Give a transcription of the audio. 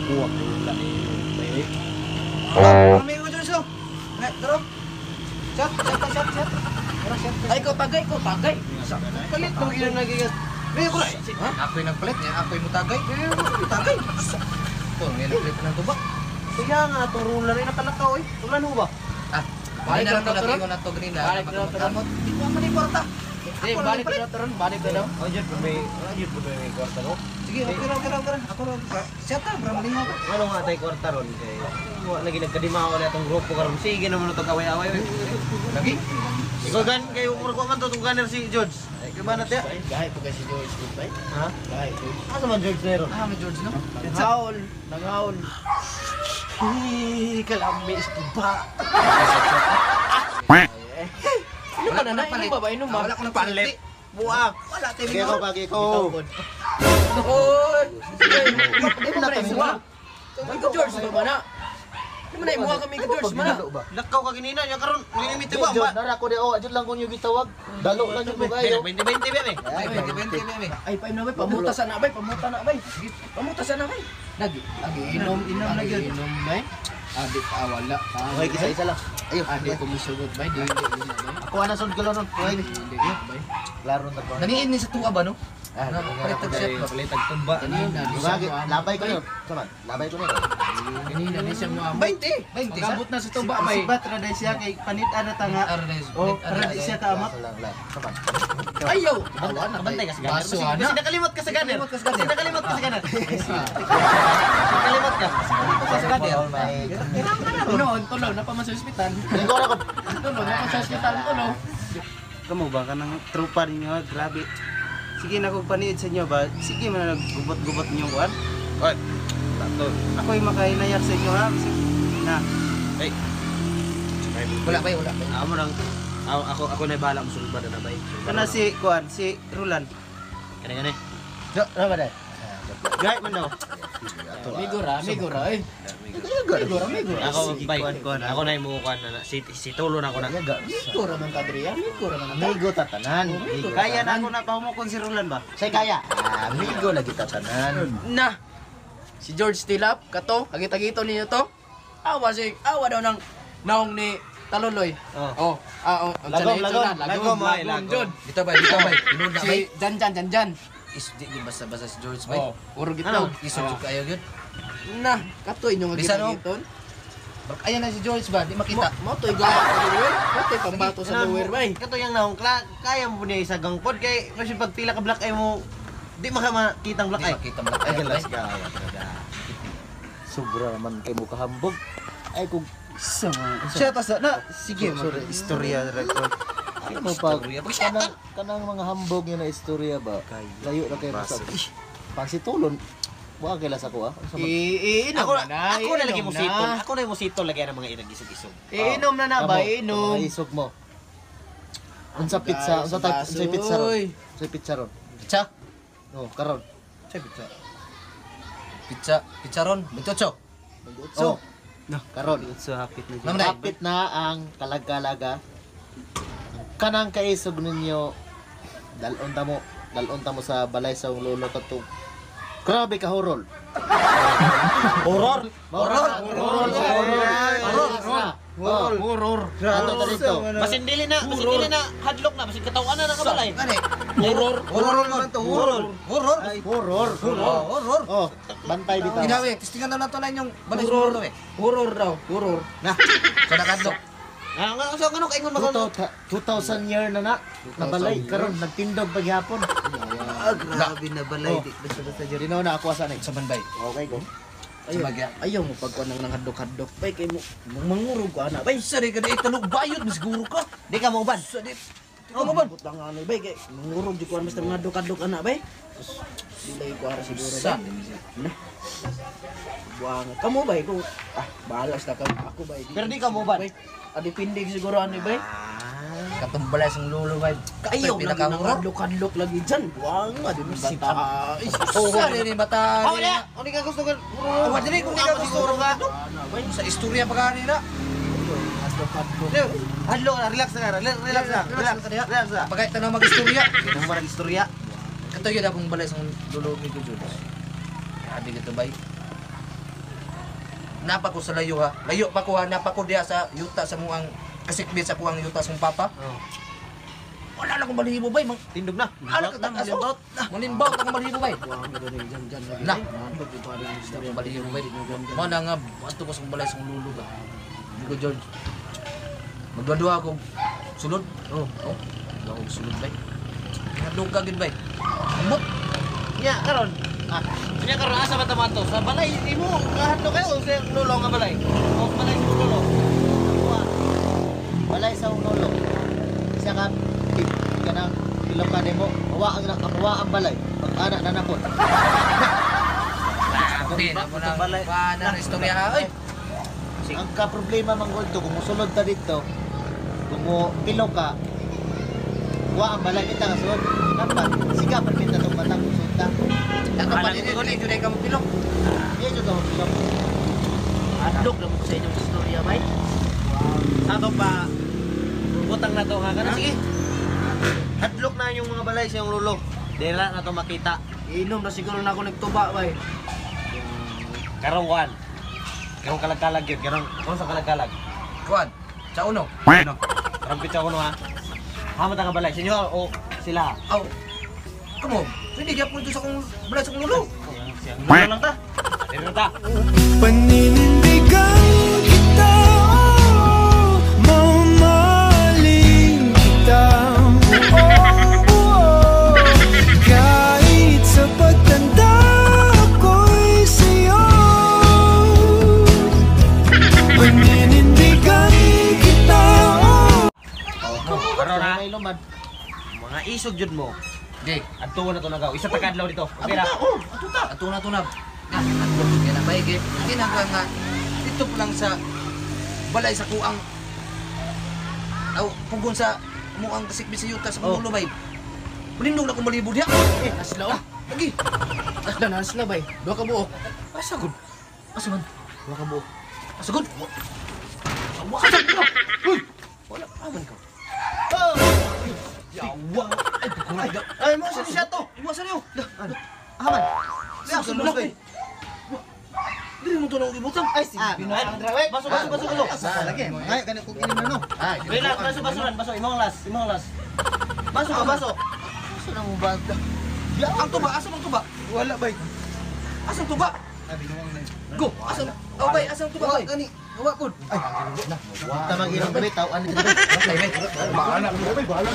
Buwak wala ni bay. Amigo George oh. Nga, tara. Shot, shot, shot, shot. Tara, shot. Ay, ikaw tagay, ikaw tagay. Palit mo gina nagigas. May ko na. Ha? Ako'y nagpalit niya, ako'y mutagay. Tagay. Ito, ngayon nagpalit ng tubak. Kaya nga itong ruler ay nakalakaw eh. Rulan ho ba? Ah, Balik balik na na to, to, nag-ingon na to, green na. Balik na to, Kamot. Di ko man kwarta. Di, balik na to ron, balik na daw. Oh, jud may jud may kwarta no. Sige, okay ra, okay ra, okay ra. Ako ra. Shot ta, bra malingaw ko. Ano nga tay kwarta ron kay wa lagi nagkadimaw na atong grupo karon. Sige naman itong away-away. Lagi. Ikaw gan kay umur ko man to tong gunner si George. Ay kay banat ya. Gahay po kay si George, goodbye. Ha? Gahay po. Asa man George na ron? Ah, may George no? Nanghaol, nanghaol. Hi, kalami sa tuba. Inom ka na na, inom ba ba? Inom ba? Wala ko nagpalit. Buak. Wala tayo Sige ko, bagi ko. Oy! Di mo na imuha. Ikaw George ba ba na? Di mo na imuha kami ka George man na. Lakaw ka ginina nya karon ngilimit Di, ba? Jud, nara ko di, oh, jud lang kung yung gitawag. Dalo lang jud mo kayo. 20 20 ba eh. Ay, 20 20 may. Ay, paim na bay, pamuta sa na bay, pamuta na bay. Pamuta sa na bay. Lagi, lagi inom, inom lagi inom bay. Adi pa wala pa. Okay, isa-isa lang. Ayo, Adi ko musugot bay, di di na bay. Ako ana sud galon nun. Okay. Di di bay. Klaro na ba? Naniin ni sa tuwa ba no? Ah, Palit og shot ba? Palit ang tumba. Kanina di siya Lagi, mo labay ko yun. Saman, labay ko na. Kanina di siya mo 20. 20 sa. Magabot na sa tuba bay. Sibat ra dai siya kay panit-an na tanga. Arnes. Oh, ra di siya kaamat. Lang, lang. Saman. Ayaw. Wala na Kabantay ka sa gunner. Baso ana. Basi nakalimot ka sa gunner. Nakalimot ka sa gunner. Basi nakalimot ka sa gunner. Nakalimot ka. Sa gunner. Noon, tulo na pa man sa ospital. Linggo ra ko. Tulo na pa sa ospital, tulo. Kamo ba kanang tropa ninyo ha? Grabe. Sige na kog paniid sa inyo ba? Sige man naggubot-gubot ninyo kuan. Oy. Tato. Ako'y makahinayak sa inyo ha. Sige. Na. Ay. Wala bay, wala bay. Amo nang ako ako ako na bahala mo sulba na bay. Kana si kuan si Rulan. Kani kani. Do, na ba dai? Gay man daw. Amigo ra, amigo ra eh. Amigo ra, amigo ra. Ako bay. Kuan, kuan. Ako na imo kuan na si si tulo na ako na. Amigo ra man kadriya, amigo ra man. Amigo tatanan. Amigo. Kaya na ako na pahumokon si Rulan ba? Say kaya. Amigo lagi tatanan. Na. Si George Tilap, kato, agit-agito ninyo to. Awa si, awa daw ng naong ni Taloloy. Oh. Oh, ah, oh, ang Lagom, sanay ito lagom, na, lagom, lagom, ay, lagom, lagom. Jud. Dito bay, dito bay. Tinuod na Si bay. Janjan, Janjan. Is di di basta-basta si George bay. Oh, puro gitnog. Isod jud kayo gyud. Na, kato inyong Bisan, oh. agit-agiton. Ayan na si George ba, di makita. Mo to'y gawa sa lower. Mo to'y pambato sa lower bay. Kato yang naong kaya mo niya isa gangpod kay kasi pag pila ka black eye mo di maka makitang black Di eye. makita black eye, Ay galas bay. ka. Sobra naman kay mo kahambog. Ay kung Siya ta sa na. Sige, Sorry. istorya ra ko. ano mo pag kanang kanang mga hambog nga na istorya ba? Layo ra kay sa. Pag si Tulon, wa kay sa ko ah. Unsa man? Iinom Ako na na. ako na lagi iinom mo sitol. Ako na mo sitol lagi ang mga inag isog-isog. Iinom na na ba? Kamo, Iinom. Mga isog mo. Unsa pizza, unsa type, unsa pizza ron? Uy. Unsa pizza ron? Pizza. Oh, karon. Pizza, pizza. Pizza, pizza ron, 28. Oh. No. Karon. So hapit na Ma'am Day. Kapit na ang kalagkalaga. Kanang kaisog ninyo dalon ta mo, dalon ta mo sa balay sa iyong lolo kadto. Grabe ka horror. Horror. Horror. Horror. Horror. Horror. Horror. Ato ta dito. Basin dili na, basin dili na hadlok na, basin katawan na nakabalay. Gani. Horror. Horror man to, horror. Horror. Horror. Oh, horror. Oh, bantay bitaw. Ginawi, testingan na nato na inyong balay sa Horror. lolo eh. Horror daw. Horror. Na. Sa nakadlok. Nga nga so ngano kaingon maka 2,000 year na na. Nabalay karon nagtindog paghapon. Ah, grabe na balay Oh. di basta-basta jud. Dino na ako asa ni. Sa banbay. Okay go. Sa bagya. Ayaw mo pagkuan ng hadlok-hadlok. Bay kay mo mangurog ko ana bay. Sa di ka di talog bayot mas siguro ka. Di ka mo uban. Sa di. Di ka mo ban. Butang ano bay kay mangurog jud ko basta mga hadlok-hadlok ana bay. Dili ko ara siguro Sa. bay. Na. Buang kamo bay ko ah bahala sa ka ako bay. Pero di ka mo uban. Bay. Ah, depende siguro ano bay. Katong balay sa lolo bay. Ayaw lagi nang pinaka-horror. hadlok-hadlok lagi dyan. Buang nga di mo bata. Ay, Sa di ni bata. Ah, wala. Kung di ka gusto ka. Awa dili kung di ka gusto ka. Sa istorya pa kanina. Hadlok-hadlok. Hadlok na, relax na, relax na, relax na, relax na. Pagay tanaw mag-istorya. Mo marag istorya. Kato yun akong balay sa lolo ni ko Jules. Grabe ka to bay. Napa ko sa layo ha. Layo pa ko ha, napa ko diha sa yuta sa muang kasikbit sa kuang yuta sa mong papa. Oh. Wala na akong balahibo bay. Mang Tindog na. ala ka taas. Malimbaw akong balahibo bay. Na. Akong balahibo bay. Mo na nga ato ko sa akong balay sa akong lulo ba. Ko George. Magduha ako sulod. Oh, oh. Duha ko sulod bay. Hadlok ka gid bay. Ambot. Nya karon. Ah, nya karon asa ba ta to? Sa balay imo kahadlo kayo sa lolo nga balay. O balay sa lolo. Kuha. Balay sa akong lolo. Isa ka tip kanang pilo ka nimo. Wa ang wa ang balay. Pag ana na nako. Grabe na mo na. Paano na istorya ha? Ay. Ang ka problema man gud to kung musulod ta dito, kung mo pilo ka, wa ang balay kita nga sulod. Dapat siga permit atong matang sulod ta. Ato pa din ko ni juday ka mo pilok. Iya jud ka pilo. Adlok na mo sa inyong istorya bay. Sa ato pa butang na to ha kana sige. Hadlok na yung mga balay sa iyong lolo. Dira na to makita. Inom na siguro na ako nagtuba bay. Karong kuan. Karong kalag-kalag yun. Karong karong sa kalag-kalag. Kuan. Sa uno. Karong pitsa ko no ha. Hamot ang balay. Senyor o sila. Aw. Kamo, pwede gyapon to sa akong balay sa akong lolo. Siyang lolo lang ta. Dira ta. Paninindigan kita, oh, mamahalin kita, oh, oh, kahit sa pagtanda ako'y sa'yo. Paninindigan kita, oh. Karon ha. May lumad. Mga isog jud mo. Di. Adto na to nagaw. Isa ta kadlaw dito. Okay ra. Ato na to na. Na, adlok kay na bay kay. Kinahanglan nga dito pa lang sa balay sa kuang aw pugon sa muang kasikbit sa yuta sa akong lolo bay. Manindog na akong balibo diha. Eh, asla oh. Lagi. Asla na asla bay. Duha ka buok. Asa gud? Asa man? Duha ka buok. Asa gud? Asa gud? Uy! Wala pa man ka. Yawa. Ay, pagkulang. Ay mo sa siya to. Iwasan niyo. Aman. Sa sulok. Dili mo to na ibutang. Ay sige. Ay, baso baso baso baso. Asa lagi. Ngay gani ko kini no. Ay, Relax, baso baso ran, baso imong las, imong las. Baso ka baso. Asa na mo ba? Ang tuba, asa bang tuba? Wala bay. Asa ang tuba? Go, asa? Oh, bay, asa ang tuba, bay? Gani, wa pud. Tamang inom gabi taw-an dito. Bay, bay. Bahala ko bay, bahala.